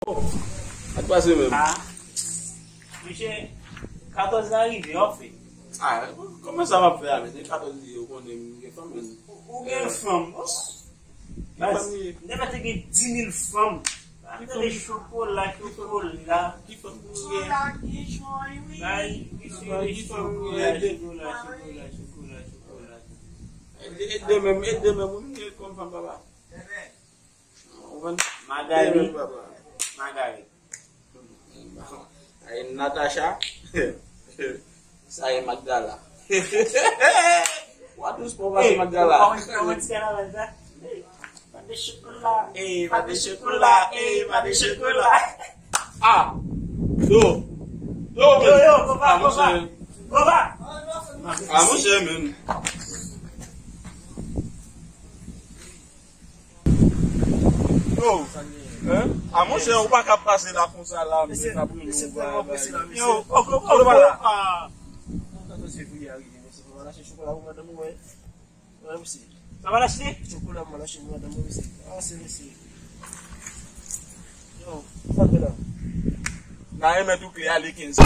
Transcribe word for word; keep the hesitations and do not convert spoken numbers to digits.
Sa k pase menm? Ah, mesye, katòz la rive, w ap fè. Ah, kòman sa m ap fè a, men? Se katòz li ye, ou konnen m gen fanm, men. Ou gen fanm? Baz, m te mèt gen dis mil fanm. M tande chokola, chokola. Ki fanm ou gen? Bay, mesye, chokola, chokola, chokola, chokola, chokola. Ede, ede menm, ede menm, ou gen kòm fanm, papa. Ou konprann? Magali. Ede menm, papa. Magali. Ay, Natacha. Sa e Magdala. Wa dous pou pase Magdala. Pati chokola, eh, pati chokola, eh, pati chokola. Ah! Yo! Yo, yo, yo, kòman, kòman? Kòman? Ah, monchè, men. Yo, hein? Ah, monchè, ou pa ka pase la konsa la, men sa pou nou. Yo, oko, oko, oko. Katòz fevriye a rive, mesye. Ou al achte chokola pou madanm ou, wè. Wè, mesye. Sa va achte? Chokola, m al achte pou madanm ou, mesye. Avanse, mesye. Yo, sa fè la? N a remèt ou kle a le kenz.